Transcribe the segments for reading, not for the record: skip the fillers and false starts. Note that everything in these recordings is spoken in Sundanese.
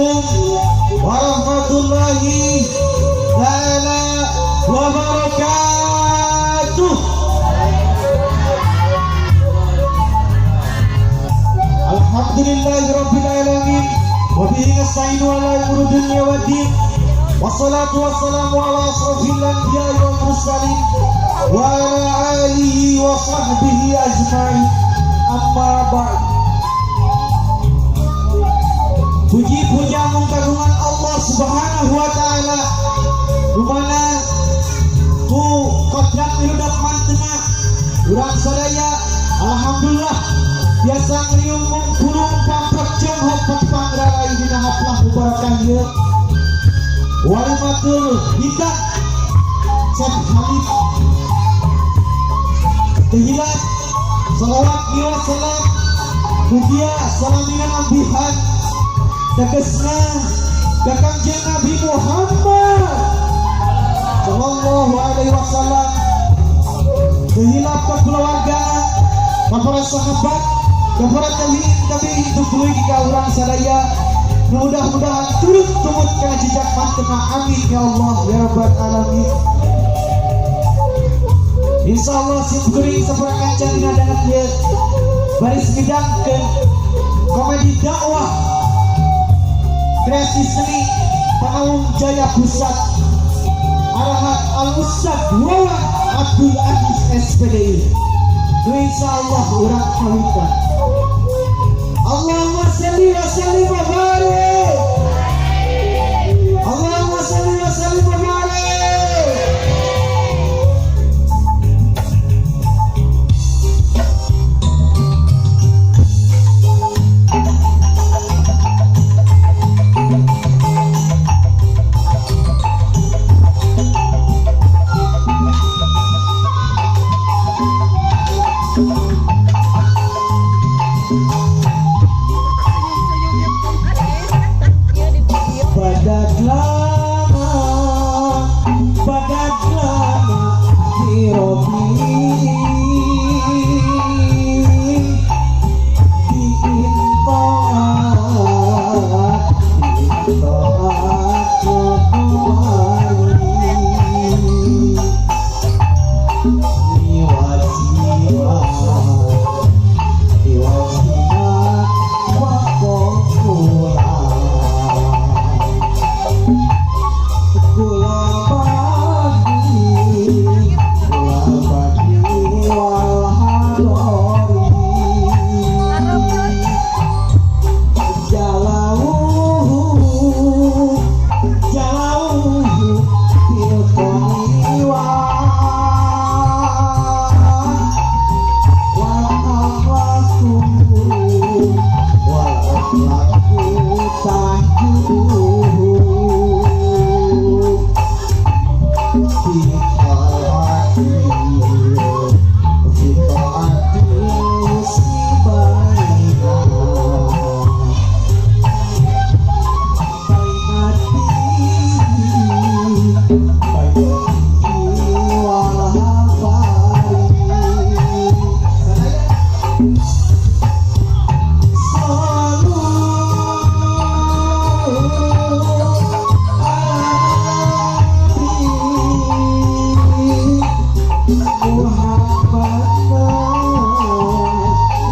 Assalamualaikum warahmatullahi taala wabarakatuh. Alhamdulillahirabbil alamin wa bihi nasta'inu ala umuri dunya waddin. Wassalatu wassalamu ala asrafil anbiya'i wal mursalin wa ala alihi wa sahbihi ajma'in. Amma ba'd. Puji puja mung kagungan Allah Subhanahu wa taala, dumana ku kodrat miludak mantena urang sadaya alhamdulillah biasa ngriung mungkulung pamprek jeung hopet panggrarai dina haflah mubarakah ieu walimatul hitam Syekh Habib. Tehilap salawat wa salam mugia salaminan ambihan tegesna ka Kangjeng Nabi Muhammad sallallahu alaihi wasallam, tehilap ka keluarga, ka para sahabat, ka para tabiin tabiin, tuluy ka urang sadaya. Mudah-mudahan turut tumut kana jejak mantena. Amin ya Allah ya rabbal alamin. Insyaallah sim kuring sapara kanca dina danget ieu baris midangkeun komedi dakwah kreasi seni Panaung Jaya Pusat arahan Al Ustad Wawan Abdul Aziz SPDI. Nu insyaallah urang kawitan. Allahumma shalli wa sallim wa barik. Allahumma shalli wa sallim wa barik. Badak lama, badak lama Hirobi Diintoat, diintoat kukuari Miwajiwa, miwajiwa wakokula kula bagi, kula bagi wal hadori jalauhu, jalauhu fil qaniwa wal akhlaku, wal akhlaku tahjuhu fi taati, fi taati sibaina bainati, bainati wal hafari. Salu ala Nabi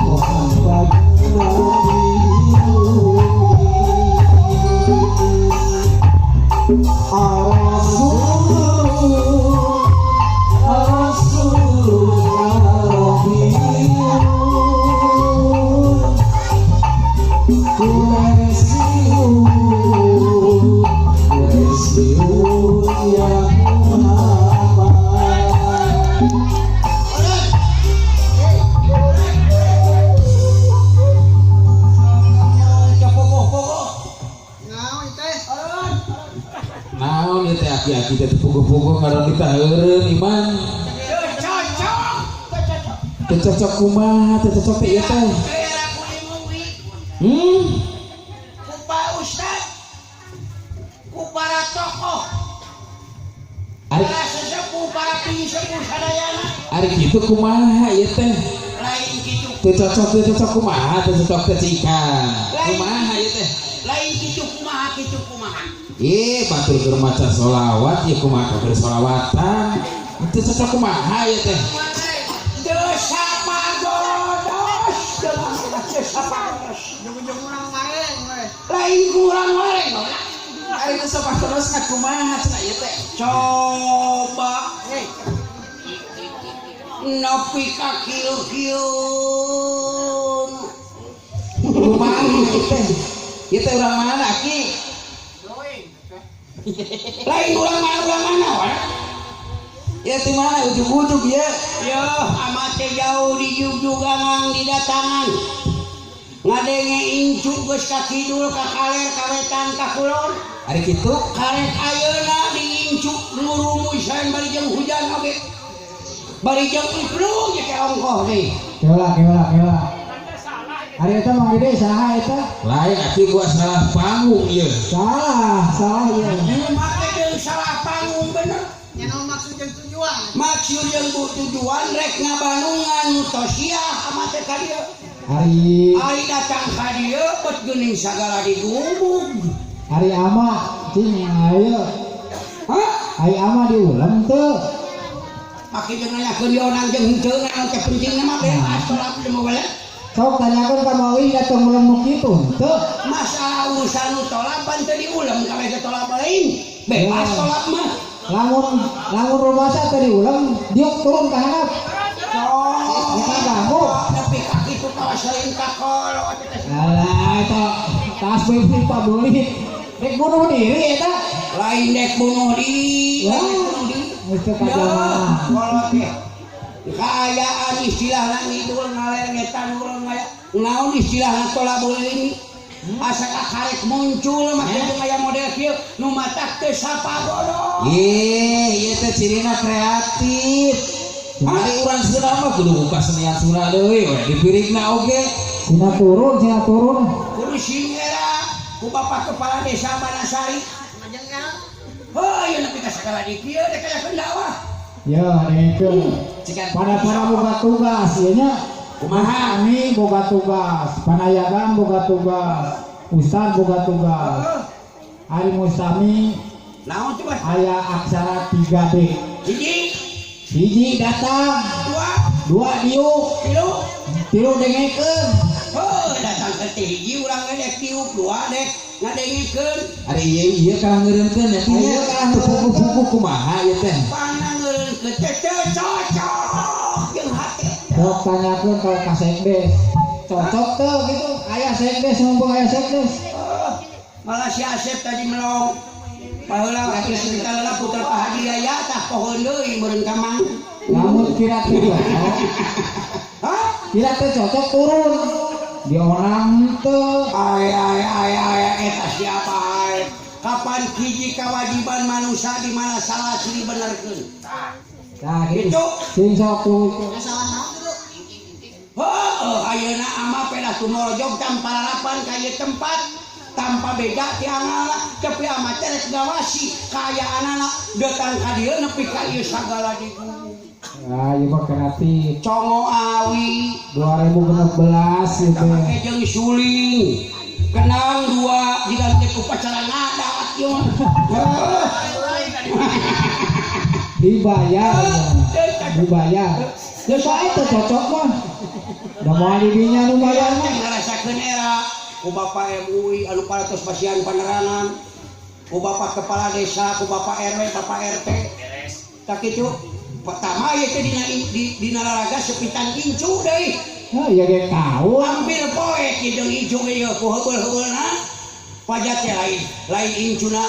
Muhammad, Muhammad Nabi Rasul, Rasul Rabiul Quraisyiun, Quraisyiun ya Muhammad. Naon teh? Naon ieu teh aki-aki teh puguh-puguh ngaran kita heureun iman. Cocok. Cocok. Teu cocok kumaha, teu cocok teh ieu teh? Kaya aku dimuwi. Ku Pak Ustad. Ku para tokoh. Ari Para sesepuh, para pinisepuh sadayana. Ari kitu kumaha ieu teh? Lain kitu. Teu cocok, teu cocok kumaha, teu cocok teh cikan. Kumaha ieu teh? Lain kitu kumaha. Kumaha? Ih, batur keur maca sholawat ieu kumaha keur sholawatan. Teu cocok kumaha ieu teh? Teu sapagodos, teu sapagodos. Ujung-ujung urang mareng we. Lain kurang wareng. Ari teu sapagodos na kumaha cenah ieu teh? Coba nepi ka kieu-kieu. Kumaha ieu teh? Ieu teh urang mana, Aki? Lain urang mana we? Ieu teh mana ujug-ujug ieu? Yo, amat teh jauh di jugjugangan didatangan. Ngadenge incu geus ka kidul, ka kaler, ka wetan, ka kulon. Ari kitu? Karek ayeuna diincu ngurumusan bari jeung hujan oge. Bari jeung iklu jeung teh ongkoh deui. Keula keula keula. Ari eta Mang Dede saha eta? Lain Aki, gua salah panggung ieu. Salah, salah ieu. Make jeung salah panggung bener. Nya naon maksud jeung tujuan? Maksud jeung tujuan rek ngabanungan nu tosiah amat teh ka dieu. Ari Ari datang ka dieu bet geuning sagala digubug. Ari ama cing ayo. Hah? Ari ama diulem teu. Make jeung nanyakeun dionang jeung henteu naon teh pentingna mah bebas tolak teu moal. Sok tanyakeun ka Mawi datang ulem nu kitu henteu. Masalah urusan nu tolak pan teu diulem kabeh teh tolak lain. Bebas tolak mah. Lamun lamun rumasa teu diulem diuk turun ka handap. Sok. Kita ganggu. Nepi ka kitu kawas lain ka kolot teh. Alah eta tas beli pabeulit. Rek bunuh diri eta. Lain dek bunuh diri. Wah. Lain dek bunuh diri. Geus teu Ya, kajaman. kolot teh. Kaayaan istilahna ngidul ngaler ngetan urang ngaya. Naon istilahna tolabul ini? Asa kakarek muncul mah jeung aya model kieu nu matak teu sapagodos. Ih, ieu teh cirina kreatif. Ari urang Sunda mah kudu buka senian Sunda deui we, dipirikna oge. Sina turun, sina turun. Kudu sing era ku Bapak Kepala Desa Banasari. Majeng era. Heuh, ieu nepi ka sagala di kieu dek aya dakwah. Ya, dengekeun. Cikan Pada para boga tugas ieu nya. Kumaha? Kami boga tugas, panayagan boga tugas, ustad boga tugas. Heuh, Ari Mustami naon coba? aya aksara 3D. Hiji, Hiji datang, dua, dua diuk, tilu. tilu dengekeun. Heuh, datang ke teh hiji urang ge dek tiup, dua dek ngadengekeun. Ari ieu ieu kalah ngeureunkeun ya nya. Ieu kalah Teu puguh-puguh kumaha ieu teh? Panangeureunkeun teh teu cocok jeung hate. Sok tanyakeun ka ka sekdes. Cocok teu gitu, aya sekdes mumpung aya sekdes. Oh, malah si Asep tadi melong. Baheula waktu kita lelah putra Pak Haji Yaya tah pohoeun deui meureun ka mang. Lamun kira teu cocok, Hah? kira teu cocok turun. Dionang teu. Ay ay ay ay eta siapa ay? Kapan hiji kewajiban manusia di mana salah sih dibenerkeun. Nah, gitu. Gitu. Sing sok tuh. Nya salah naon kitu? Heuh, ayeuna ama pedah tumorojog tanpa lalapan ka ieu tempat tanpa beda ti angalna tapi ama teh rek ngawasi kaayaanana datang ka dieu nepi ka ieu sagala digubug. Ah, ieu mah kreatif. Congo awi 2016 gitu. make jeung suling. Kenang dua diganti ku upacara ngadat ieu mah. Heuh. Dibayar. Dibayar. Ya saya teu cocok mah. Da moal di dinya nu bayar mah. Ngarasakeun era ku Bapak MUI anu parantos pasian panerangan, ku Bapak Kepala Desa, ku Bapak RW, Bapak RT. Tak kitu. Pertama ieu teh dina di dina lalaga sepitan incu deui. Hah, ya ge tahu. Hampir poek ieu jeung incu ge ieu ku heubeul-heubeulna. Pajak teh lain lain incuna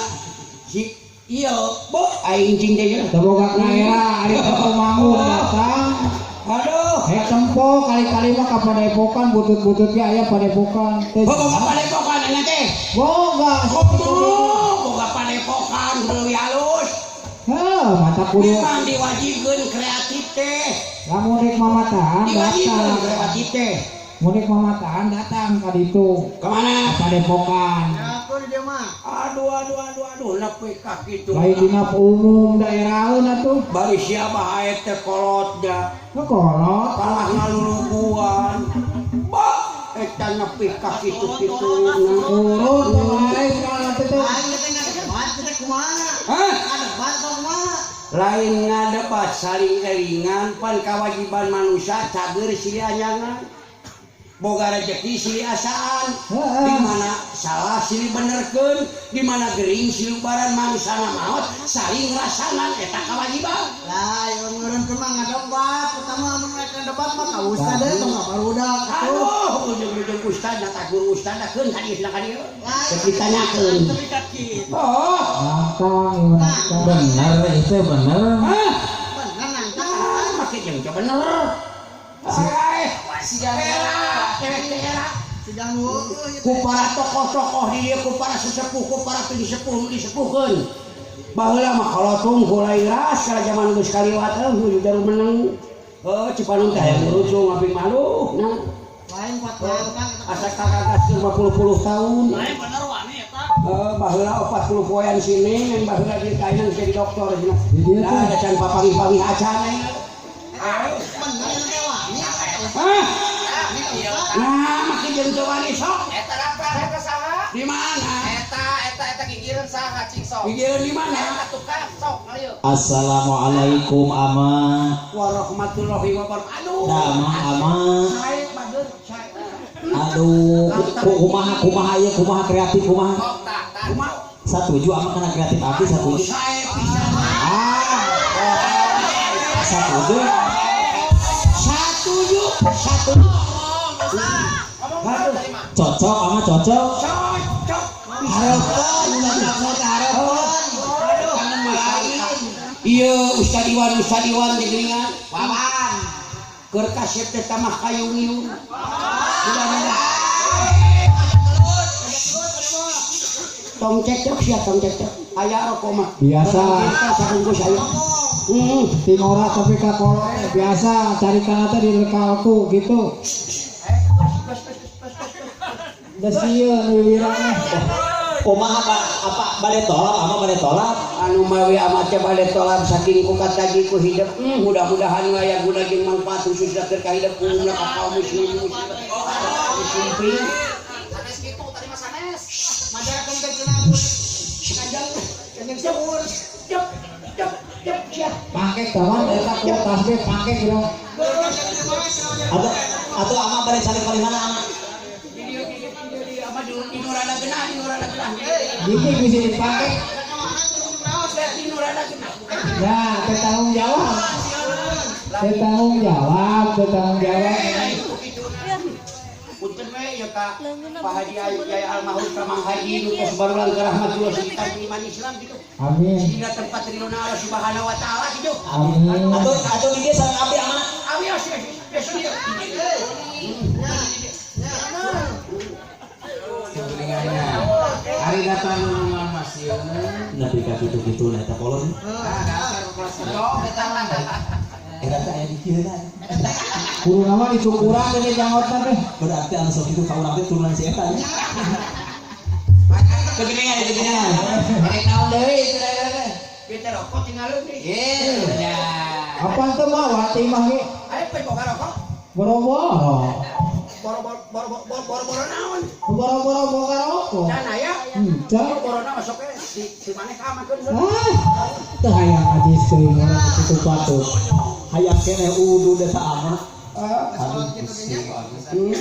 si ieu bo aing incing teh ieu. Teu boga kaera ari tempo manggung datang. Aduh. Hek tempo kali-kali mah ka padepokan butut-butut ge aya padepokan. Teu Boga padepokan nya teh. boga. Komo boga padepokan leuwih halus. Heh, mata kudu Memang diwajibkeun kreatif teh. lamun rek mamatahan Diwajibkeun datang. kreatif teh. Mun rek mamatahan datang ka ditu. Kemana? Ka padepokan. Ya aku di dieu mah. Aduh aduh aduh aduh nepi ka kitu. Lain dina umum daeraheun atuh. Bari siapa hae teh kolot da. Nu kolot. Kalah ngaluluguan. Ba eta nepi ka kitu-kitu. Turun wae kana teh. Aing teh Kumaha? Hah? Ngadebat atau kumaha? Lain ngadebat saling elingan pan kewajiban manusia cager silih anjangan. Boga rejeki silih asaan. Di mana salah silih benerkeun, di mana gering silih ubaran mangsana maot saling rasanan eta kewajiban. Lah, ieu ngeureunkeun mah ngadebat, pertama mun rek ngadebat mah ka ustad deui tong ka barudak atuh. Aduh, ujung-ujung ustad da guru ustad da keun hadisna ka dieu. Lah, Teu ditanyakeun. tapi ka kitu. Oh, Nangtang, ieu nangtang. Bener itu bener. hah? Bener nangtang. Ah, make jeung teu bener. Eh, era, cewek teh era. Sidang heueuh ieu Ku teh. para tokoh-tokoh di dieu, ku para sesepuh, ku para pinisepuh nu disepuhkeun. Baheula mah kalotung kulairas kala zaman geus kaliwat heuh jarum menang. Heuh, Cipanun teh hayang ngurucung ngaping maluh. Nah, Lain kuat nangtang eta. asa kagagas 50 tahun. Lain bener wani eta. Baheula 40 poean sini, yang baheula di kainan jadi dokter cenah. Di dieu teh. Nah, ada can papanggih-panggih acan ayeuna. Bener eta teh wani. Hah? Wani ka ustad. Nah, make jeung teu wani sok. Eta daftar eta saha? Di mana? Eta eta eta gigireun saha cing sok. Gigireun di mana? Eta tukang sok ngalieu. Assalamualaikum ama. Warahmatullahi wabarakatuh. Damang ama. Sae bager, sae. Aduh, kumaha kumaha ieu kumaha kreatif kumaha. Sok tah tah. Kumaha? Satuju ama kana kreatif abdi satuju. Sae pisan. Ah. Satuju. Satuju, satu. Ngomong tadi mah. Cocok ama cocok. Cocok. Harapan, cocok harapan. Iya, Ustad Iwan, Ustad Iwan teh geuningan. Wawan. Keur kasep teh tamah kayung-yung. Tong cekcok sia tong cekcok. Aya rokok mah. Biasa. Kita sabungkus aya. Tingora tapi ka kolot biasa cari kana teh di lekalku gitu. Da sieun wiwirana. Kumaha Pak? Apa bade tolak ama bade tolak? Anu mawi amat teh bade tolak saking ku kataji ku hidup. Mudah-mudahan aya guna jeung manfaat khususna keur ka hidup umumna ka kaum muslimin muslimat. Muslimin. Sanes kitu tadi mah sanes. Majarkeun teh cenah. Kanjeng kanjeng seueur. Jep jep jep sia. Pangkek kawan eta ku tasbih pangkek bro. Atau ama bade cari palihana ama. Ama di nu rada genah, di nu rada genah. Gini bisa dipangkek. Di nu rada genah. Ya, teu tanggung jawab. Teu tanggung jawab, teu tanggung jawab. Punten we ya ka Pak Haji Yai Almarhum ka Mang Haji nu tos barulang ke rahmatullah sekitar iman Islam gitu. Amin. Dina tempat ridona Allah Subhanahu wa taala gitu. Amin. Atau di dieu sareng abdi ama. Awios besok ieu. Hari datang nulungan masih. Nepi ka kitu-kitu na eta kolot. Eta teh aya di dieu na. Kudu nama dicukuran deui janggotna teh. Berarti anu sok kitu ka urang teh turunan si eta nya. Kegeningan kegeningan. Rek naon deui cenah teh. Kita rokok tinggal deui. Ye. Apaan teu mawa teh imah ge? Ayo pe boga rokok. Boro-boro. Boro-boro naon? Boro-boro boga rokok. Can aya. Henteu. Boro-borona masuk ke si maneh ka amakeun. Ah, teu hayang ajis teuing urang kitu patut. Hayang keneh udud eta ama. Kolot kitu ge nya.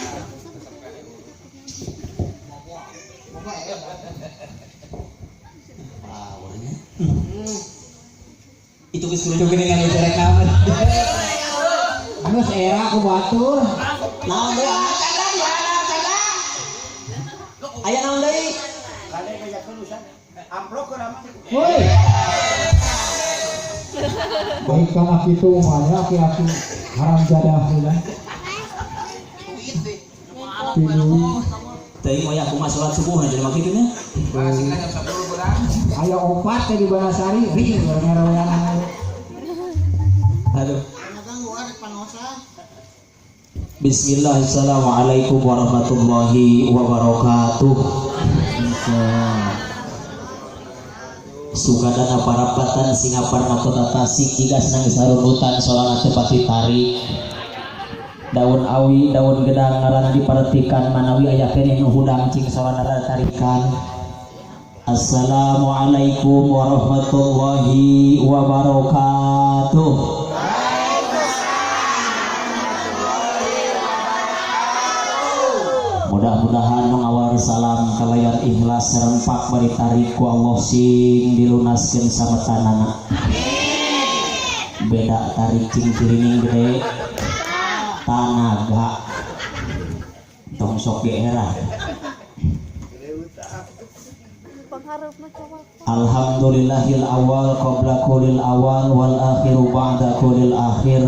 Powernya. Itu geus Itu geuningan ieu rek naon. Geus era ku batur. Naon deui? Aya naon deui? Kade bejakeun Ustaz. Amplok keur ama. Woi. Baik kana kitu mah nya aki-aki haram jadah ulah. Pinuh. Teuing wayah kumaha salat subuh na jelema kitu nya. Aya opat teh di Banasari, ring ngerowean. Aduh. Nangtang gua rek panosan. Bismillah, assalamualaikum warahmatullahi wabarakatuh. Sukadana parapatan Singaparna Kota Tasik jika senang sarunutan solangan tepati tarik. Daun awi, daun gedang ngaran diparetikan manawi aya keneh nu hudang cing sorana rada tarikan. Assalamualaikum warahmatullahi wabarakatuh. Mudah-mudahan mengawal salam kalayan ikhlas serempak bari tarik ku Allah sing dilunaskeun sametanana. Beda tarik cing cirining gede tanaga tong sok geera. Alhamdulillahil awal qabla kulil awal wal akhiru ba'da kulil akhir.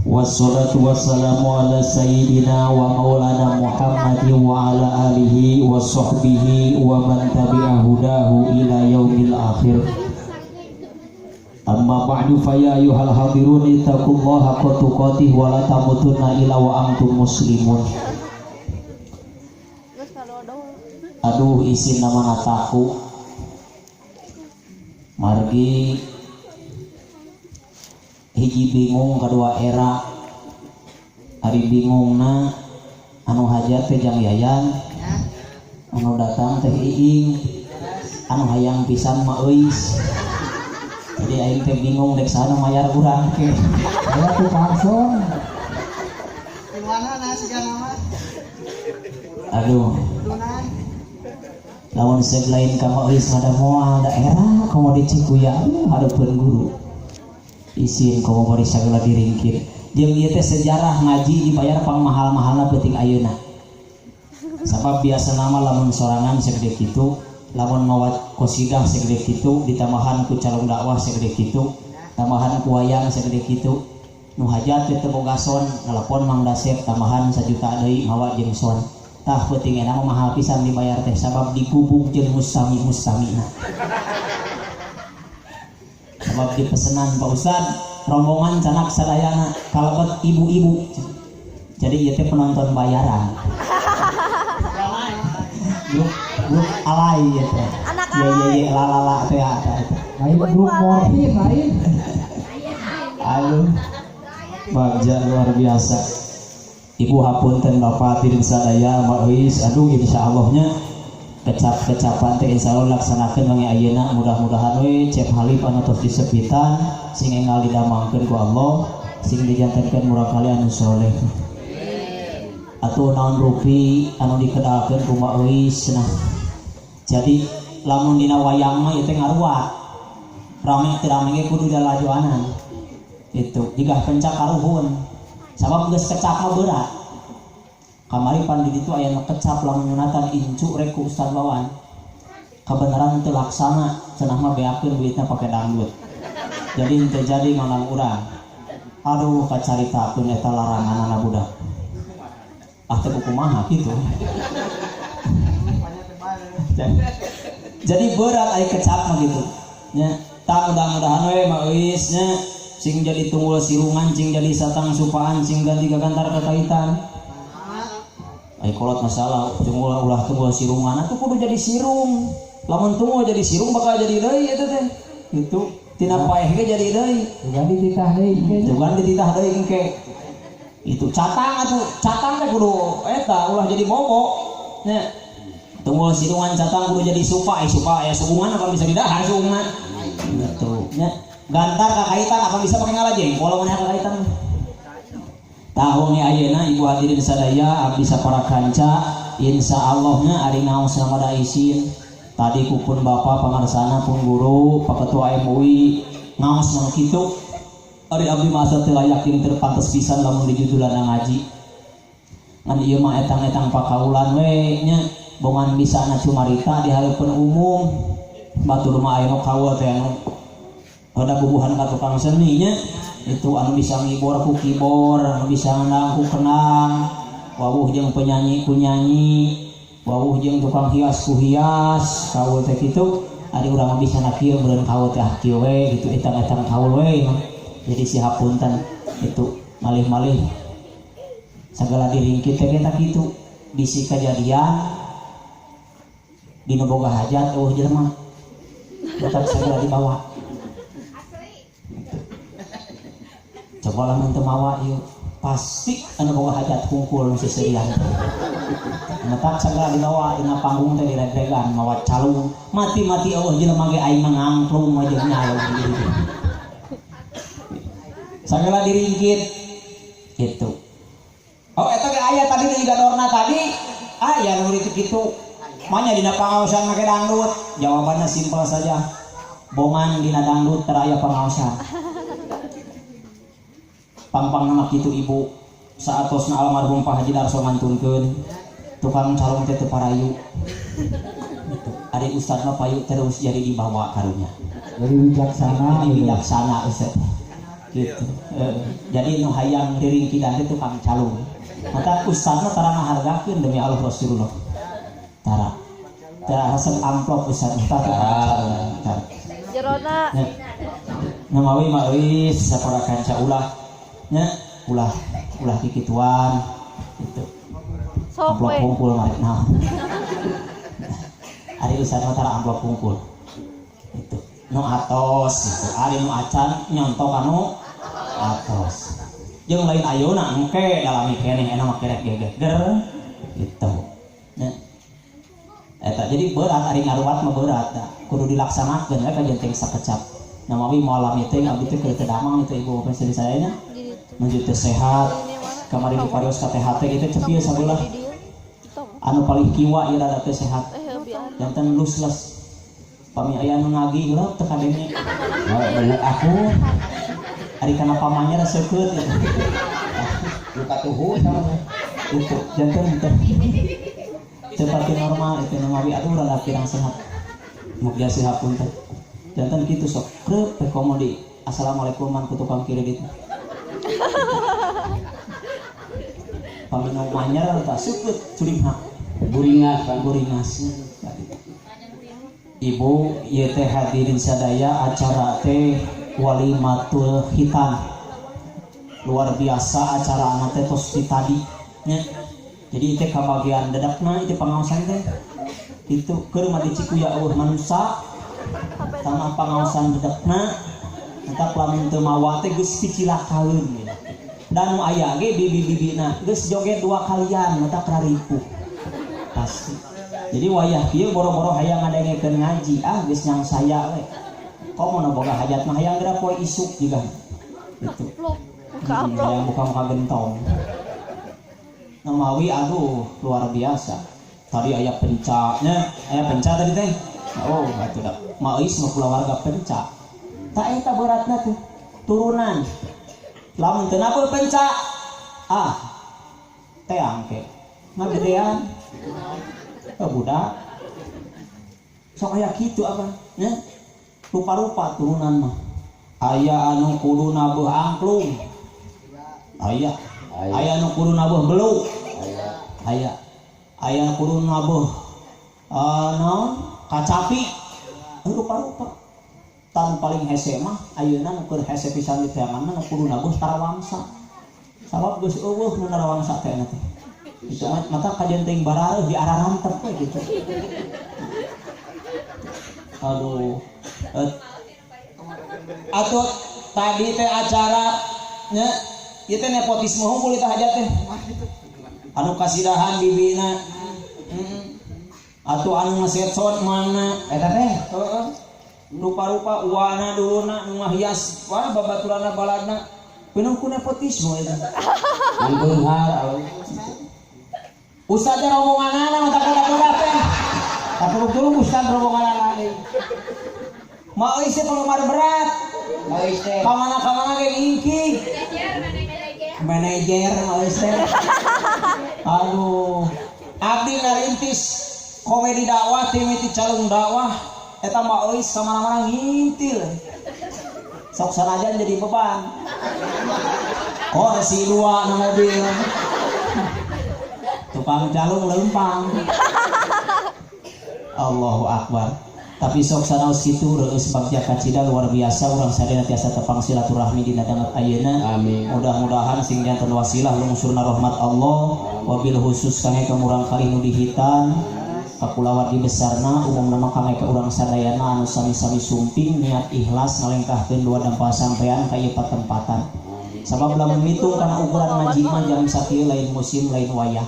Wassalatu wassalamu ala sayyidina wa maulana Muhammadin wa ala alihi wa sahbihi wa man tabi'a hudahu ila yaumil akhir. Amma ba'du fa ya ayyuhal hadirun ittaqullaha haqqa tuqatih wa la tamutunna illa wa antum muslimun. Aduh isin nama nataku margi hiji bingung kedua era ari bingungna anu hajat teh jang Yayan anu datang teh Iing anu hayang pisan mah euis. Jadi aing teh bingung dek sana mayar urang ke aya tukang son di mana na sigana mah. Aduh lamun seug lain ka mah euis mah da moal daerah komo di Cikuya hareupeun guru isin komo bari sagala diringkit. Jeung ieu teh sejarah ngaji dibayar pang mahal-mahalna peuting ayeuna. Sabab biasana mah lamun sorangan segede kitu, lamun mawa qasidah segede kitu, ditambahan ku calon dakwah segede kitu, tambahan ku wayang segede kitu. Nu hajat teh teu boga son, telepon Mang Dasep tambahan 1 juta deui mawa jeung son. Tah peuting eta mah mahal pisan dibayar teh sabab digubug jeung mustami-mustamina. Sabab dipesenan Pak Ustad rombongan canak sadayana kalebet ibu-ibu. Jadi ieu teh penonton bayaran. Grup alay ieu teh. Ye ye ye la la la teh eta. Lain grup morfin lain. Aduh. Bagja luar biasa. Ibu hapunten Bapak hadirin sadaya Mbak Euis, aduh insyaallohnya kecap-kecapan teh insyaallah laksanakeun wengi ayeuna mudah-mudahan we Cep Halif anu tos disepitan sing enggal didamangkeun ku Allah sing dijantenkeun murangkali anu soleh. Atuh naon rupi anu dikedalkeun ku Mbak Euis nah. Jadi lamun dina wayang mah ieu teh ngaruat. Rame teu rame ge kudu dalajoanan. Itu jigah pencak karuhun. Sabab geus kecap mah berat. Kamari pan di ditu aya nu kecap lamun nyunatan incu rek ku Ustaz Wawan. Kabeneran teu laksana, cenah mah beakeun duitna pake dangdut. Jadi henteu jadi ngondang urang. Aduh kacaritakeun eta laranganana budak. Ah teu kumaha kitu. Jadi berat aya kecap mah kitu. Nya, tah mudah-mudahan we Mak Euis nya sing jadi tunggul sirungan, sing jadi satang supaan, sing ganti gagantar kekaitan. Ai kolot masalah tunggul ulah tunggul sirungan atuh kudu jadi sirung. Lamun tunggul jadi sirung bakal jadi deui eta teh. Gitu. Tina paeh ge jadi deui. Jadi dititah deui engke. Tugan dititah deui engke. Itu catang atuh, catang teh kudu eta ulah jadi bobo. Nya. Tunggul sirungan catang kudu jadi supa, supa aya suungan apa bisa didahar suungan. Gitu. Nya. Gantar kakaitan apa bisa pakai ngalah jengkol lamun kakaitan. Tahun ni ayeuna ibu hadirin sadaya abdi sapara kanca insyaallohna ari ngaos sama da isin. Tadi kupun bapak pangarsana pun guru Pak Ketua MUI ngaos nu kitu. Ari abdi mah asa teu layak jeung teu pantes pisan lamun dijudulan ngaji. Ngan ieu mah etang-etang pakaulan we nya bongan bisana cumarita di hareupeun umum. Batur mah aya nu kaul teh anu ada bubuhan ka tukang seni nya itu anu bisa ngibor ku kibor, anu bisa ngendang ku kendang, wawuh jeung penyanyi ku nyanyi, wawuh jeung tukang hias ku hias, kaul teh kitu. Ari urang mah bisa na kieu meureun kaul teh ah kieu we gitu etang-etang kaul we mah. Jadi si hapunten itu malih-malih sagala diringkit teh kita kitu bisi kajadian dina boga hajat eueuh jelema tetap sagala dibawa. Coba lamun teu mawa ieu. Pasti anu boga hajat hungkul nu seserian. Matak sagala dibawa dina panggung teh diregregan mawa calung. Mati-mati eueuh jelema ge aing mah ngangklung we jeung nyalung gitu. Sagala diringkit gitu. Oh eta ge aya tadi teh juga dorna tadi. Aya nu kitu. Manya dina pangaosan make dangdut. Jawabannya simpel saja. Bongan dina dangdut teu aya pangaosan. Pangpang nama kitu ibu saatosna almarhum Pak Haji Darso ngantunkeun tukang calung teh teu parayu. Gitu. Ari ustad mah payu terus jadi dibawa karunya. Jadi bijaksana. Jadi bijaksana ustad. Gitu. Jadi nu hayang diringkidan teh tukang calung. Maka ustad mah tara ngahargakeun demi Allah Rasulullah. Tara. Tara resep amplop ustad mah tukang calung. Tara. Jerona. Namawi mah euy sapara kanca ulah nya ulah ulah kikituan gitu. Sok amplop we. kumpul mari nah. Ari ustad mah tara amplop kumpul. Gitu. Nu atos gitu. Ari nu acan nyontok anu atos. Jeung lain ayeuna engke dalami keneh enak mah kerek gegeger gitu. Nya. Eta jadi berat ari ngaruat mah berat da. Kudu dilaksanakeun we ka jenteng sakecap. Namawi malam itu abdi teh keur teu damang itu ibu bapak istri saya nya. Menuju teu sehat. Kamari di parios ka THT itu cepil sabelah. Anu paling kiwa ieu rada teu sehat. Janten lusles. Pami aya nu nagih heula teu kadenge. Oh, bener aku. Ari kana pamannya rasa seukeut gitu. Luka tuhu sama. Itu janten teh. Seperti normal itu namawi aduh rada kirang sehat. Mugia sehat pun teh. Janten kitu sok kreup teh komo di assalamualaikum man ku tukang kredit. Pamino manyer tak seukeut curinghak. Buringas, Pak. Buringas. Ibu ieu teh hadirin sadaya acara teh walimatul khitan. Luar biasa acara teh tos di tadi nya. Jadi teh kabagian dedakna itu pangaosan teh. Itu keur mah di Cikuya eueuh manusa. Tanah pangaosan dedakna eta lamun teu mawa teh geus picilakaeun gitu. Dan nu aya ge bibi-bibina geus joget dua kalian mata kararipuh. Pasti. Jadi wayah kieu boro-boro hayang ngadengekeun ngaji, ah geus nyang saya we. Komo nu boga hajat mah hayang geura poe isuk juga. Gitu. Buka amplop. Hayang buka-buka gentong. Namawi aduh luar biasa. Tadi aya pencaknya, aya penca tadi teh. Oh, atuh da. Maois mah kulawarga penca. Tak eta beratna tuh turunan. Lamun teu nabeuh penca, ah teang ke. Ngagedean. Oh, budak. Sok aya kitu apa? Nya. Rupa-rupa turunan mah. Aya anu kudu nabeuh angklung. Aya. Aya anu kudu nabeuh beluk. Aya. Aya anu kudu nabeuh naon? Kacapi. Rupa-rupa. Tan paling hese mah ayeuna nu keur hese pisan di teangan mah nu kudu nabeuh tarawangsa. Sabab geus eueuh nu narawangsa teh teh. Itu mah mata kajian teuing barareuh di ararantep we gitu. Aduh. Atuh tadi teh acara nya ieu teh nepotisme hungkul eta hajat teh. Anu kasidahan bibina. Heeh. Atuh anu ngasecot mana eta teh? Heeh. Rupa-rupa uana duluna nu ngahias wah babaturanna baladna penuh ku nepotisme eta. Mangbeunghar Ustad teh rombonganana mah tak budak teh. Tak turung ustad rombonganana deui. Ma euy teh penggemar berat. Ma euy teh. Kamana-kamana ge ngingki. Manajer ma euy teh. Aduh. Abdi ngarintis komedi dakwah timiti calung dakwah eta ma euy kamana-mana ngintil. Sok sanajan jadi beban. Kursi dua na mobil. Tukang calung lempang. Allahu Akbar. Tapi sok sanaos kitu reueus bagja kacida luar biasa urang sadaya tiasa tepang silaturahmi dina danget ayeuna. Amin. Mudah-mudahan sing janten wasilah lungsurna rahmat Allah wabil khusus kangge ka murang kali nu dihitan kapulawargi besarna umumna mah kangge ka urang sadayana anu sami-sami sumping niat ikhlas ngalengkahkeun dua dampal sampean ka ieu patempatan. Sabab lamun ngitung kana ukuran ngaji mah jam sakieu lain musim lain wayah.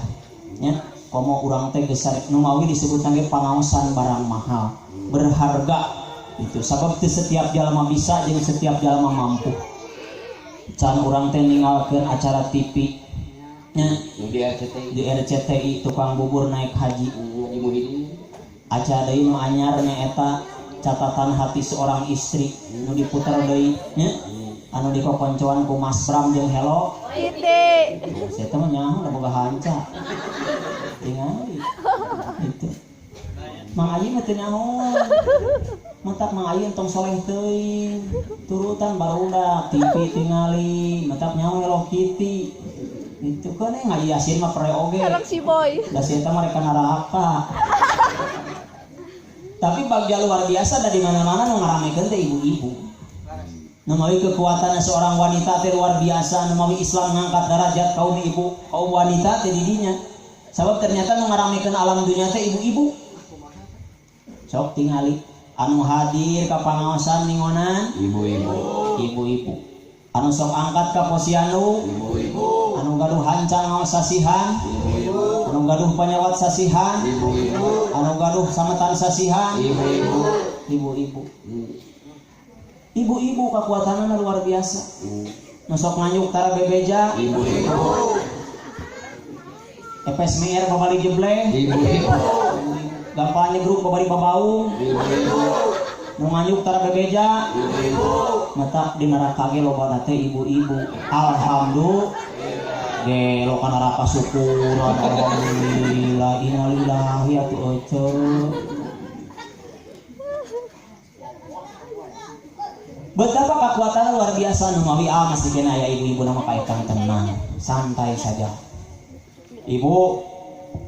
Nya, komo urang teh geus nu mawi disebutna ge pangaosan barang mahal, berharga itu. Sabab teu setiap jalma bisa jeung setiap jalma mampu. Can urang teh ninggalkeun acara TV nya Di RCTI. Di RCTI tukang bubur naik haji. Haji Muhyiddin. Acara deui nu anyar nyaeta catatan hati seorang istri nu diputer deui nya, anu dikokoncoan ku Mas Bram jeung Hello Kitty. Saya teh mah nyaho da boga hanca tingali itu. Mang Ayi mah teu nyaho, matak Mang Ayi entong soleh teuing, turutan barudak TV tingali, matak nyaho Hello Kitty itu kan. Ngaji Yasin mah pere oge. Sareng si Boy. Da si eta mereka neraka. Tapi bagja luar biasa, dari mana-mana nu ngaramekeun teh ibu-ibu. Nu mawi kekuatan seorang wanita teh luar biasa, nu mawi Islam ngangkat derajat kaum ibu, kaum wanita teh di dinya. Sabab ternyata nu ngaramekeun alam dunia teh ibu-ibu. Sok tingali anu hadir ka pangaosan ningonan Ibu-ibu. Ibu-ibu. Anu sok angkat ka posyandu Ibu-ibu. Anu gaduh hanca ngaos sasihan, Ibu-ibu. Anu gaduh panyawat sasihan, Ibu-ibu. Anu gaduh sametan sasihan, Ibu-ibu. Ibu-ibu. Ibu-ibu kekuatanna luar biasa. Nu sok nganyuk tara bebeja, Ibu-ibu. epes mier babali jebleh, Ibu-ibu. Gampang nyegruk babari babaung, Ibu-ibu. Nu nganyuk tara bebeja, Ibu-ibu. Mata di neraka ge loba teh ibu-ibu. Alhamdulillah. Gelo ka neraka syukuran, alhamdulillah, innalillahi atuh ece. Betapa kekuatan luar biasa nu mawi masih kena aya ibu-ibu nama kaitang tenang, santai saja. Ibu,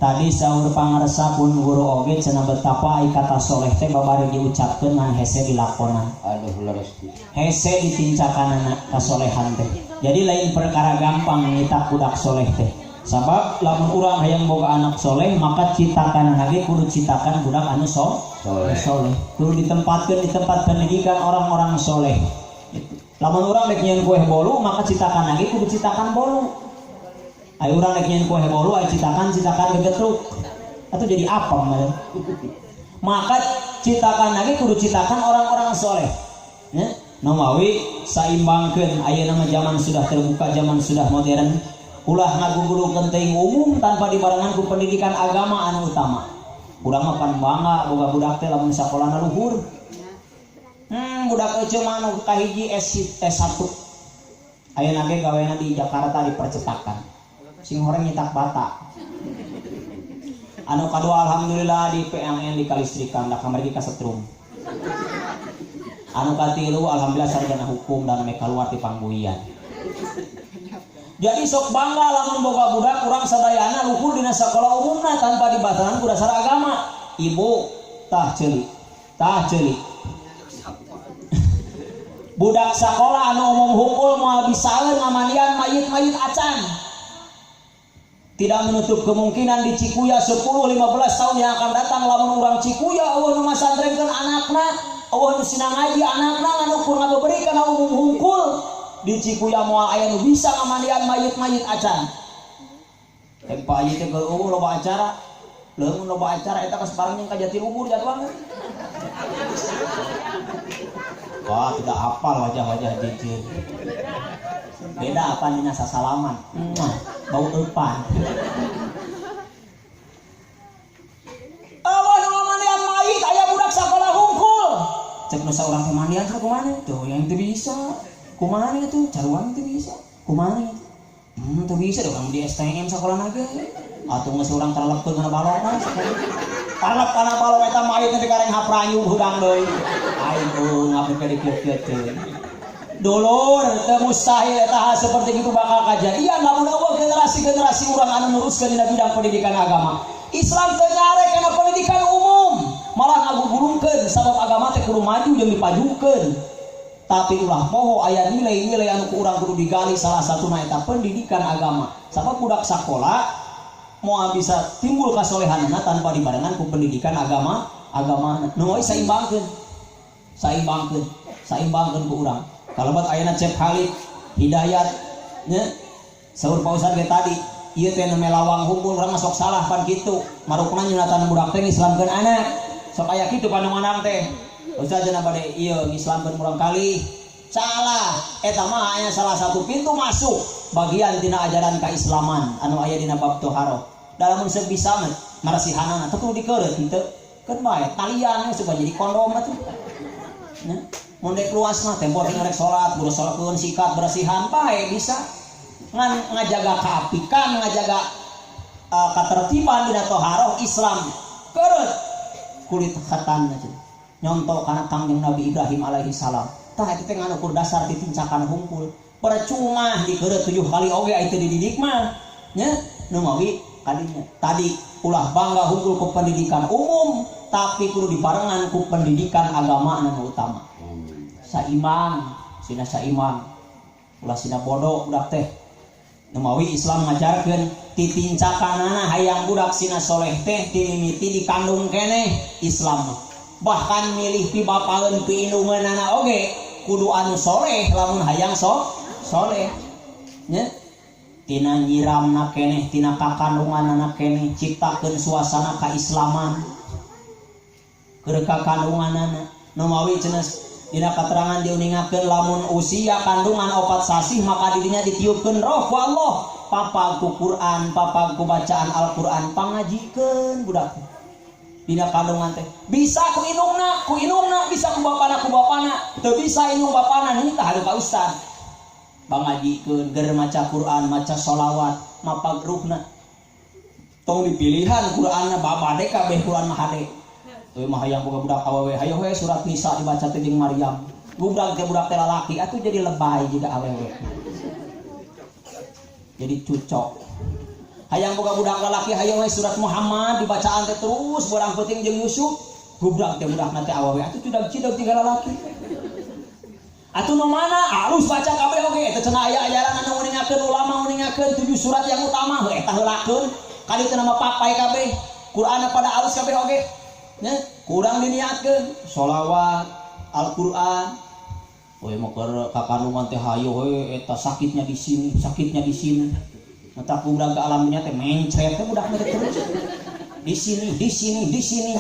tadi sahur pangarsa pun guru oge cenah betapa ai kata soleh teh babari diucapkeun ngan hese dilakonan. Aduh, leres. Hese ditincakanana kasolehan teh. Jadi lain perkara gampang ngitak budak soleh teh. Sabab lamun urang hayang boga anak soleh maka citakan lagi kudu citakan budak anu Soleh. Soleh. Kudu ditempatkan di tempat pendidikan orang-orang soleh. Gitu. Lamun urang rek nyieun kue bolu maka citakan lagi kudu citakan bolu. Ayo urang rek nyieun kue bolu ayo citakan citakan gegetruk. Atau jadi apa kemarin? Maka citakan lagi kudu citakan orang-orang soleh. Ya? Nomawi saimbangkeun ayeuna mah zaman sudah terbuka, zaman sudah modern. Ulah ngagugulukeun teuing umum tanpa dibarengan ku pendidikan agama anu utama. Urang mah pan bangga boga budak teh lamun sakolana luhur. Budak eceu mah anu kahiji S1. Ayeuna ge gawena di Jakarta di percetakan. Sing horeng nyetak bata. Anu kadua alhamdulillah di PLN di kalistrikan da kamari ka setrum. Anu katilu alhamdulillah sarjana hukum dan mereka keluar di pangguian. Jadi sok bangga lamun boga budak urang sadayana luhur dina sakola umumna tanpa dibatasan ku dasar agama. Ibu tah ceuli, tah ceuli. Budak sakola anu umum hungkul moal bisaeun ngamandian mayit-mayit acan. Tidak menutup kemungkinan di Cikuya 10-15 tahun yang akan datang lamun urang Cikuya eueuh nu masantrenkeun anakna, eueuh nu sina ngaji anakna ngan ukur ngabeberi kana umum hungkul. Di Cikuya moal aya nu bisa ngamandian mayit-mayit acan. Teh Pak Haji teh keur eueuh loba acara. Leungeun loba acara eta geus bareng jeung ka Jatiluhur jadwalna. Wah, tidak hafal wajah-wajah jijik. Beda apa nina sasalaman. Mwah, bau eupan. Eueuh nu ngamandian mayit aya budak sakola hungkul. Cek nu saurang teh mandian teh kumaha tuh yang teu bisa. Kumaha itu caruan teu bisa. Kumaha itu? Teu bisa dong kamu di STM sakola ge. Atuh geus urang terlepkeun kana balong mah. Tarlep kana balong eta mayit teh kareng hapranyu hudang deui. Aing eueuh ngapikeun dikieu-kieu teh. Dulur teu mustahil eta hal seperti itu bakal kajadian lamun eueuh generasi-generasi urang anu neruskeun dina bidang pendidikan agama. Islam teu nyarek kana pendidikan umum, malah ngagugulungkeun sabab agama teh kudu maju jeung dipajukeun. Tapi ulah poho aya nilai-nilai anu ku urang kudu digali, salah satuna eta pendidikan agama. Sabab budak sakola moal bisa timbul kasolehanana tanpa dibarengan ku pendidikan agama, agama. Nu we saimbangkeun. Saimbangkeun, saimbangkeun ku urang. Kalabat ayana Cep Halid, Hidayat, Nya saur Pak Ustad ge tadi ieu teh nu melawang hukum urang mah sok salah pan kitu. Marukna nyunatan budak teh ngislamkeun anak. Sok aya kitu panunganang teh. Ustaz cenah bade ieu ngislamkeun murang kali. Salah, eta mah aya salah satu pintu masuk bagian tina ajaran keislaman anu aya dina bab toharoh. Dalam mun bisa mah marasihanana teu kudu dikeureut henteu. Keun bae talian we supaya jadi kondom atuh. Nya, mun dek luas mah tempo rek salat, buru salatkeun sikat bersihan bae bisa. Ngan ngajaga keapikan, ngajaga katertiban dina toharoh Islam. Keureut kulit khatan cenah. Nyonto kana Kangjeng Nabi Ibrahim alaihi salam. Tah eta teh ngan ukur dasar ditincakan hungkul. Percuma dikeureut 7 kali oge aya teu dididik mah. Nya, nu mawi kadinya. Tadi ulah bangga hungkul ku pendidikan umum, tapi kudu dibarengan ku pendidikan agama anu utama. Saimbang, sina saimbang. Ulah sina bodoh budak teh. Nu mawi Islam ngajarkeun titincakanana hayang budak sina soleh teh timimiti dikandung keneh Islam. Bahkan milih pi bapaeun pi indungeunana oge kudu anu soleh lamun hayang soleh. Nya tina nyiramna keneh tina kakandunganana keneh ciptakeun suasana kaislaman. Keur kakandunganana nu mawi cenah dina katerangan diuningakeun lamun usia kandungan 4 sasih maka dirinya ditiupkeun roh ku Allah. Papag ku Quran, papag ku bacaan Al-Quran, pangajikeun budak dina kandungan teh. Bisa ku indungna, bisa ku bapana, teu bisa indung bapana nitah ka ustad. Pangajikeun ger maca Quran, maca sholawat, mapag ruhna. Tong dipilihan Quranna babade kabeh Quran mah hade. Euy mah hayang boga budak awewe, hayo we surat Nisa dibaca teh jeung Maryam. Budak teh budak teh lalaki atuh jadi lebay jiga awewe. Jadi cucok. Hayang boga budak lalaki hayo we surat Muhammad dibacaan teh terus borang penting jeung Yusuf. Budak teh budakna teh awewe atuh cidog-cidog tinggal lalaki. Atuh nu mana alus baca kabeh oge eta cenah aya ajaran anu nguningakeun ulama nguningakeun 7 surat yang utama heuh eta heulakeun kali teh nama papai kabeh Qur'anna pada alus kabeh oge. Nya kurang diniatkeun sholawat Al-Qur'an. We mah keur kakandungan teh hayo we eta sakitnya di sini, sakitnya di sini. Mata budak ke alamnya teh mencret teh budak teh terus. Di sini, di sini, di sini.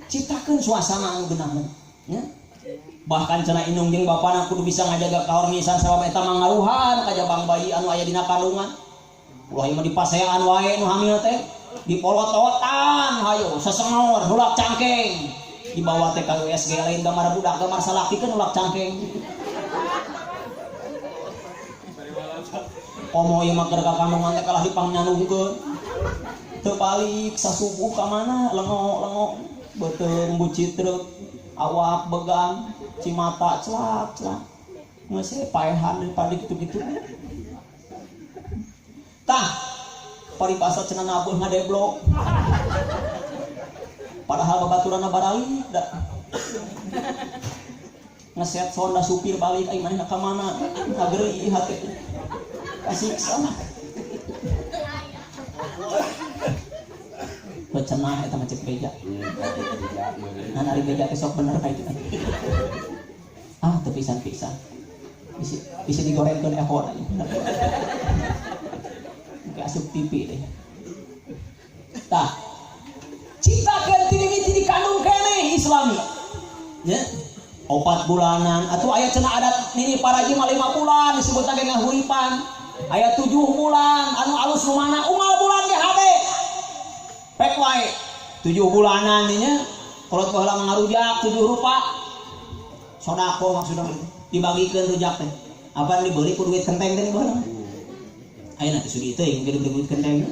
Ciptakeun suasana anu geunahna. Nya. Bahkan cenah indung jeung bapana kudu bisa ngajaga kahormisan sabab eta mangaruhan ka jabang bayi anu aya dina kandungan. Ulah ieu mah dipasean wae nu hamil teh, dipolototan hayo sesengor nulak cangkeng. Dibawa teh ka USG lain gambar budak gambar salaki kan nulak cangkeng. Komo ieu mah keur ka kandungan teh kalah dipangnyanungkeun. Teu balik sasubuh ka mana lengo-lengo beuteung bucitreuk awak begang cimata celak-celak geus paehan daripada kitu-kitu. Tah paribasa cenah nabuh ngadeblok. Padahal babaturanna baralik da. Ngeset sonda supir balik ai manehna ka mana? Ngageureuy hate. Kasiksa. Cenah eta mah cek beja. Nah ari beja teh sok bener ka itu. Ah teu pisan-pisan. Bisi digorengkeun ehon. Engke asup TV deh. Tah ciptakeun ti dikandung keneh Islami. Nya 4 bulanan atuh aya cenah adat nini paraji mah 5 bulan disebutna ge ngahuripan. Aya 7 bulan anu alus nu mana unggal bulan ge hade. Pek wae 7 bulanan nya kolot baheula ngarujak 7 rupa. Sodako maksudna dibagikeun rujak teh. Apaan dibeli ku duit kenteng teh baheula. Ayeuna teh sudi teuing ge dibeli duit kenteng.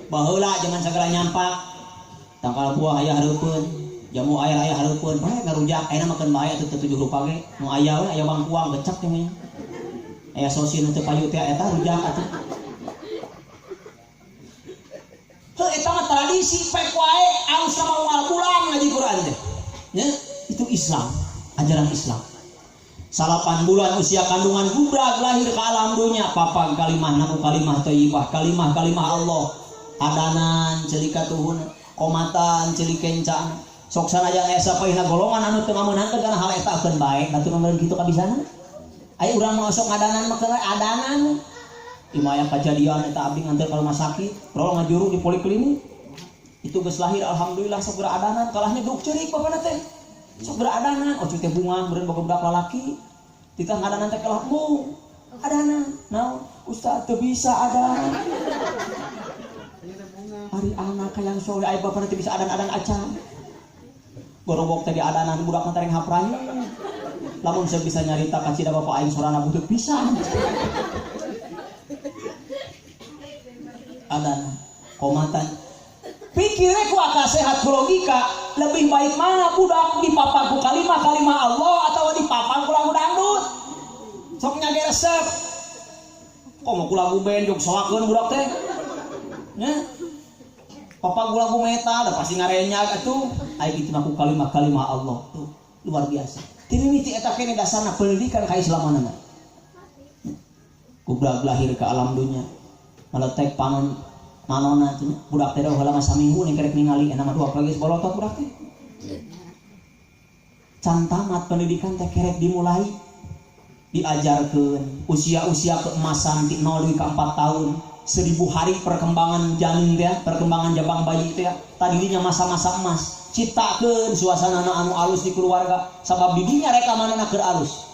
Baheula jangan sagala nyampak. Tangkal buah aya hareupeun, jamu air aya hareupeun, bae ngarujak ayeuna mah keun bae atuh teu 7 rupa ge. Nu aya we aya bangkuang gecek teh mah. Aya sosin teu payu teh eta rujak atuh. Heuh eta mah tradisi pek wae alus sama unggal bulan ngaji Quran teh. Nya, itu Islam, ajaran Islam. 8 bulan usia kandungan budak lahir ke alam dunia, papag kalimah naku kalimah thayyibah, kalimah-kalimah Allah. Adanan celika tuhun, komatan celikencan. Sok sanajan aya sapaihna golongan anu teu ngameunangkeun kana hal eta keun bae, batur meureun kitu kabisana. Aya urang mah sok ngadanan mah keun adanan. Imah aya kajadian eta abdi nganteur ka rumah sakit, rol ngajuru di poliklinik. Itu geus lahir alhamdulillah sok geura adanan, kalahnya geuk ceurik bapana teh. Sok geura adanan, oh teh bunga meureun boga budak lalaki. Titah ngadanan teh kalah mung. Adanan, naon? Ustaz teu bisa adanan. Ari anak hayang soleh aya bapana teh bisa adan-adan acan. Gorobok teh diadanan budak mah tereng haprayu. Lamun saya bisa nyarita ka cida bapak aing sorana butuh pisan. Adanan komatan. Pikirnya ku akal sehat ku logika, lebih baik mana budak dipapang ku kalimah-kalimah Allah atau dipapang ku lagu dangdut. Sok nya ge resep. Komo ku lagu band jog soakeun budak teh. Nya. Papa ku lagu metal da pasti ngarenyag atuh. Ai kitu mah ku kalimah-kalimah Allah tuh luar biasa. Ti mimiti eta kene dasarna pendidikan kaislamanana. Budak lahir ke alam dunya meletek panon manona cenah budak teh heula mah saminggu ning kerek ningali eta mah dua poe geus bolotot budak teh. Can tamat pendidikan teh kerek dimulai diajarkeun usia-usia keemasan ti 0 dugi ka 4 tahun 1000 hari perkembangan janin teh perkembangan jabang bayi teh tadinya masa-masa emas ciptakeun suasana anu alus di keluarga sabab di dinya rekamanana keur alus.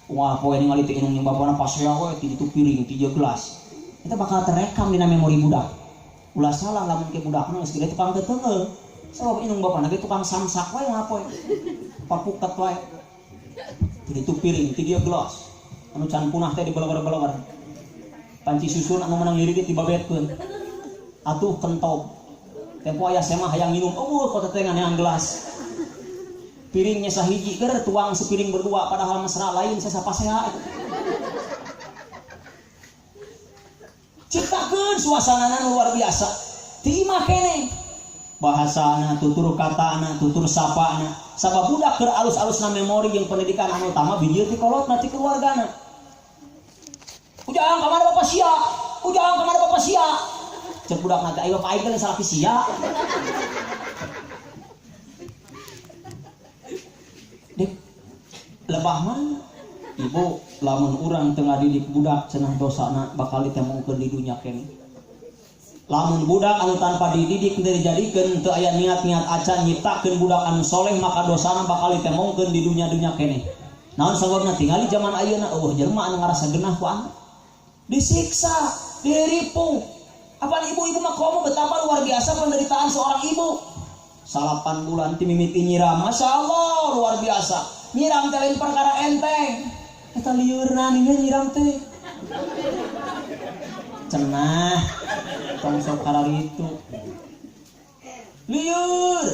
Wah poe ningali teh indung jeung bapana pasea we ti ditu piring ti ieu gelas eta bakal terekam dina memori budak. Ulah salah lamun ke budakna geus gede tukang teteungeuh sabab indung bapana ge tukang samsak we ngapoe papuket wae ti ditu piring ti dieu gelas anu can punah teh dibelewer-belewer panci susun anu menang lirik ge dibabetkeun atuh kentop tempo aya semah hayang minum eueuh kota teh nganeang gelas piringnya sahiji ger tuang sepiring berdua padahal mesra lain sasapasea. Ciptakeun suasana luar biasa ti imah keneh bahasana tutur katana tutur sapana sabab budak keur alus-alusna memori jeung pendidikan anu utama bijil ti kolotna ti keluargana. Ujang ka mana bapak sia? Ujang ka mana bapak sia? Cek budak na teh ayo bapak aing teh salaki sia. Dek lebah mana? Ibu lamun urang teu ngadidik budak cenah dosana bakal ditemongkeun di dunya keneh. Lamun budak anu tanpa dididik teu dijadikeun teu aya niat-niat acan nyiptakeun budak anu soleh maka dosana bakal ditemongkeun di dunya-dunya keneh. Naon sababna tingali zaman ayeuna eueuh jelema anu ngarasa genah ku anak. Disiksa, diripu. Apaan ibu-ibu mah komo betapa luar biasa penderitaan seorang ibu. 8 bulan ti mimiti nyiram, Masya Allah luar biasa. Nyiram teh lain perkara enteng. Eta liurna nya nyiram teh. Cenah tong sok kararitu. Liur.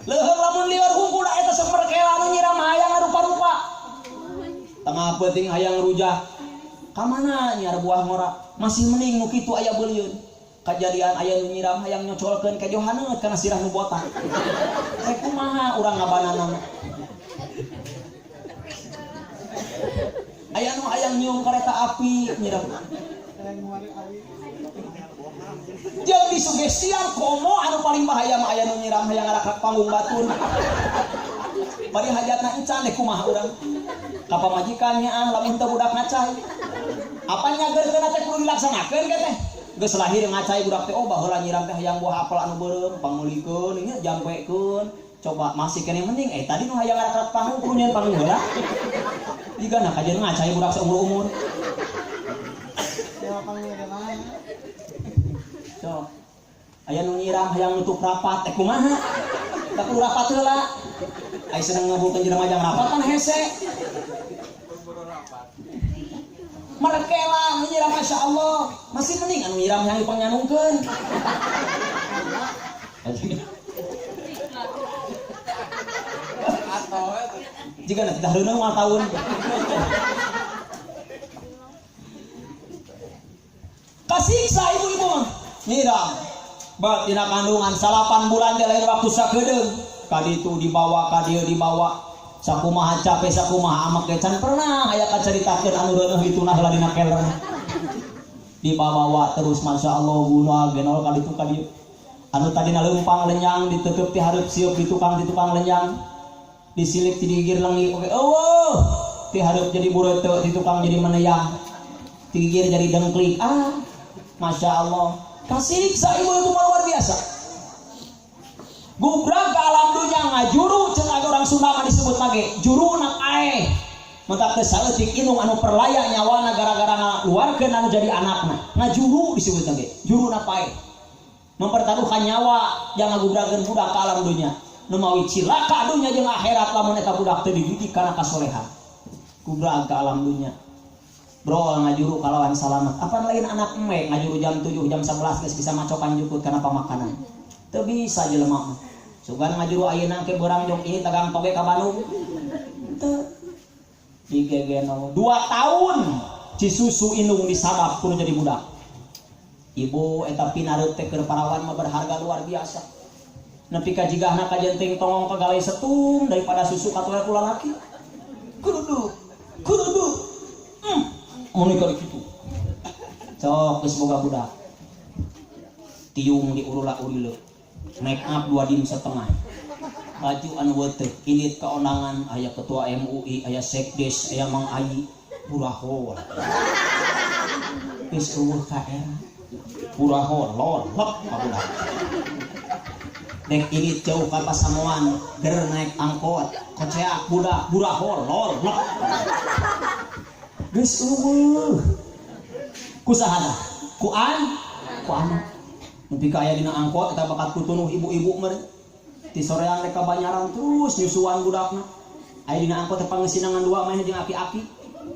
Leuheung lamun liur hungkul da eta sok merkela anu nyiram hayang ngarupa-rupa. Tengah peuting hayang rujak. Ka mana nyiar buah ngora? Masih mending nu kitu aya beuliun. Kajadian aya nu nyiram hayang nyocolkeun ka Johaneut kana sirah nu botak. Rek kumaha urang ngabananana. Aya nu hayang nyium kareta api nyiram. Jeung disugestian komo anu paling bahaya mah aya nu nyiram hayang ngarakrak panggung batur. Bari hajatna encan deh kumaha urang. Ka pamajikan nyaah lamun teu budak ngacai. Apa nyageurkeunna teh kudu dilaksanakeun ge teh. Geus lahir ngacai budak teh oh baheula nyiram teh hayang buah apel anu beureum pangmeulikeun ieu jampekeun. Coba masih keneh mending tadi nu hayang ngarakrak panggung kudu nyeun panggung heula. Jigana kajeun ngacai budak saumur-umur. Sok. Aya nu nyiram hayang nutup rapat teh kumaha? Da kudu rapat heula. Ai seneng ngabulkeun jelema jang rapat kan hese. Merkela nyiram Masya Allah. Masih mending anu nyiram yang dipanganungkeun. Jika nanti dah reuneuh mah tahun. Kasiksa ibu-ibu mah nyiram. Bat dina kandungan 8 bulan teh lain waktu sakedeung. Kaditu dibawa ka dieu dibawa. Sakumaha capek sakumaha amek ge can pernah aya kacaritakeun anu reuneuh ditunah heula dina keler. Dibawa terus Masya Allah gula genol kaditu ka dieu. Anu tadina leumpang lenyang ditutup ti hareup sieup di tukang lenyang. Disilip ti digigir lengi oge eueuh. Ti hareup jadi bureuteu, ti tukang jadi meneyang. Ti gigir jadi dengklik. Ah, Masya Allah. Kasiksa ibu-ibu luar biasa. Gubrak ke alam dunia ngajuru cek orang Sunda mah disebut mage juru nak ae. Mentak teu saeutik indung anu perlaya nyawana gara-gara ngaluarkeun anu jadi anakna. Ngajuru disebut mage juru nak pae. Mempertaruhkan nyawa yang ngagubrakeun budak ke alam dunia. Nu mawi cilaka dunya jeung akhirat lamun eta budak teu dididik kana kasolehan. Gubrak ke alam dunia. Bro ngajuru kalawan salamet. Apa lain anak eme ngajuru jam 7, jam 11 geus bisa macokan jukut kana pamakanan. Teu bisa jelema mah. Sugan ngajuru ayeuna ke beurang jong ini tagang toge ka Bandung. Teu. Digegeno 2 tahun cisusu indung disabab kudu jadi budak. Ibu eta pinareut teh keur parawan mah berharga luar biasa. Nepi ka jigahna kajenting tongong kagalai setum daripada susu katoel ku lalaki. Kudu kudu. Mun ka kitu. Cok geus boga budak. Tiung di urula-urile. Make up 2,5 dim. Baju anu weteh, init keonangan, aya ketua MUI, aya sekdes, aya Mang Ayi, purahol. Geus eueuh ka era. Purahol lolok ka budak. Dek init jauh ka pasamuan, ger naik angkot, koceak budak, burahol lolok. Geus eueuh. Ku saha tah? Ku an? Ku anak. Nepi ka aya dina angkot eta bakat kutunuh ibu-ibu meureun. Ti soreang rek ka Banyaran terus nyusuan budakna. Aya dina angkot teh pangesinangan dua mah jeung aki-aki.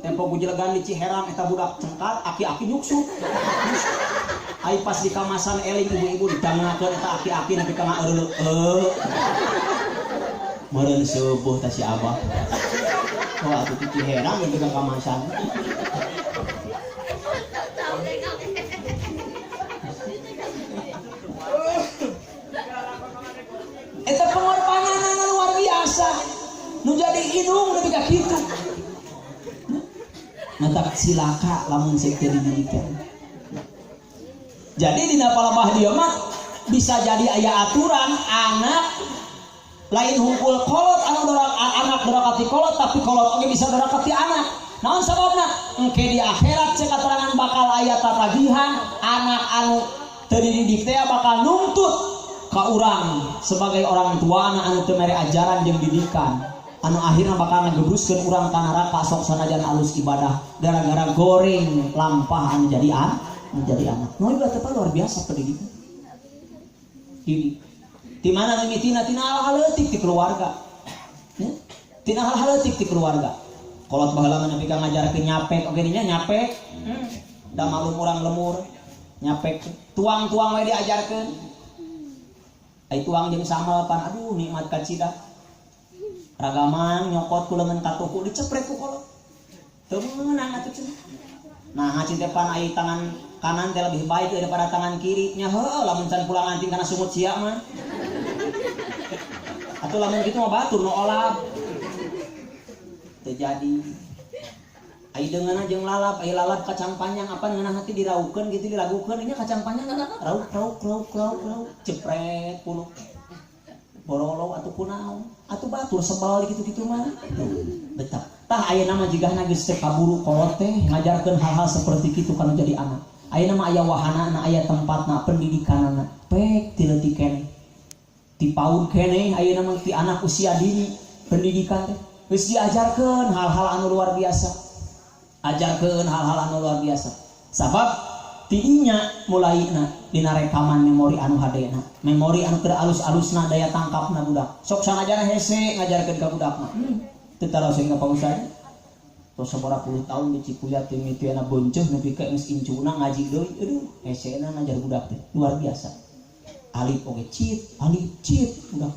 Tempo gujelegan di Ciherang eta budak cengkat, aki-aki nyuksuk. Ai pas di kamasan eling ibu-ibu ditangakeun eta aki-aki nepi ka ngaeureuleuh. Meureun seueuh tah si abah. Oh atuh ti Ciherang nepi ka kamasan. Eta pengorbanan luar biasa. Nu jadi indung nepi ka kitu. Nah tak silaka lamun seuk teu dididik. Jadi dina palebah dieu mah bisa jadi aya aturan anak lain hungkul kolot anu anak doraka ti kolot tapi kolot oge bisa doraka ti anak. Naon sababna? Engke di akhirat cek katerangan bakal aya tatagihan anak anu teu dididik teh bakal nuntut ka urang sebagai orang tua anak anu teu mere ajaran jeung didikan anu akhirna bakal ngagebruskeun urang ka neraka sok sanajan alus ibadah gara-gara goreng lampah anu jadi anak. Nu ieu teh luar biasa pendidikan. Didik. Di mana mimitina tina hal-hal leutik ti keluarga. Ya? Tina hal-hal leutik ti keluarga. Kolot baheula mah nepi ka ngajarkeun nyapek oge nya nyapek. Da malum urang lemur nyapek tuang-tuang we diajarkeun. Ai tuang jeung sambal pan aduh nikmat kacida. Ragaman nyokot ku leungeun katuku dicepret ku kolot. Teu meunang atuh cenah. Nah haci teh pan ai tangan kanan teh lebih baik daripada tangan kiri. Nya heueuh lamun can pulang anting kana sungut sia mah. Atuh lamun kitu mah batur nu olab. Teu jadi. Ai deungeunna jeung lalap, ai lalap kacang panjang apa ngeunah hati diraukeun gitu diragukeun nya kacang panjang rauk rauk rauk rauk rauk cepret puluh. Borolo atuh kunaon? Atuh batur sebal kitu-kitu mah. Betap. Tah ayeuna mah jigahna geus teh kaburu kolot teh ngajarkeun hal-hal seperti kitu kana jadi anak. Ayeuna mah aya wahanana, aya tempatna, pendidikanana. Pek ti leutik keneh. Ti PAUD keneh ayeuna mah ti anak usia dini pendidikan teh. Geus diajarkeun hal-hal anu luar biasa. Ajarkeun hal-hal anu luar biasa. Sabab tidinya mulaina dina rekaman memori anu hadena. Memori anu keur alus-alusna daya tangkapna budak. Sok sanajan hese ngajarkeun ka budak mah. Teu taroseng ka pausana. Tos sabaraha puluh tahun di Cipuyat teh mitiana bonceuh nepi ka geus incuna ngaji deui. Aduh, hesena ngajar budak teh luar biasa. Alif oge cit, alif cit budak.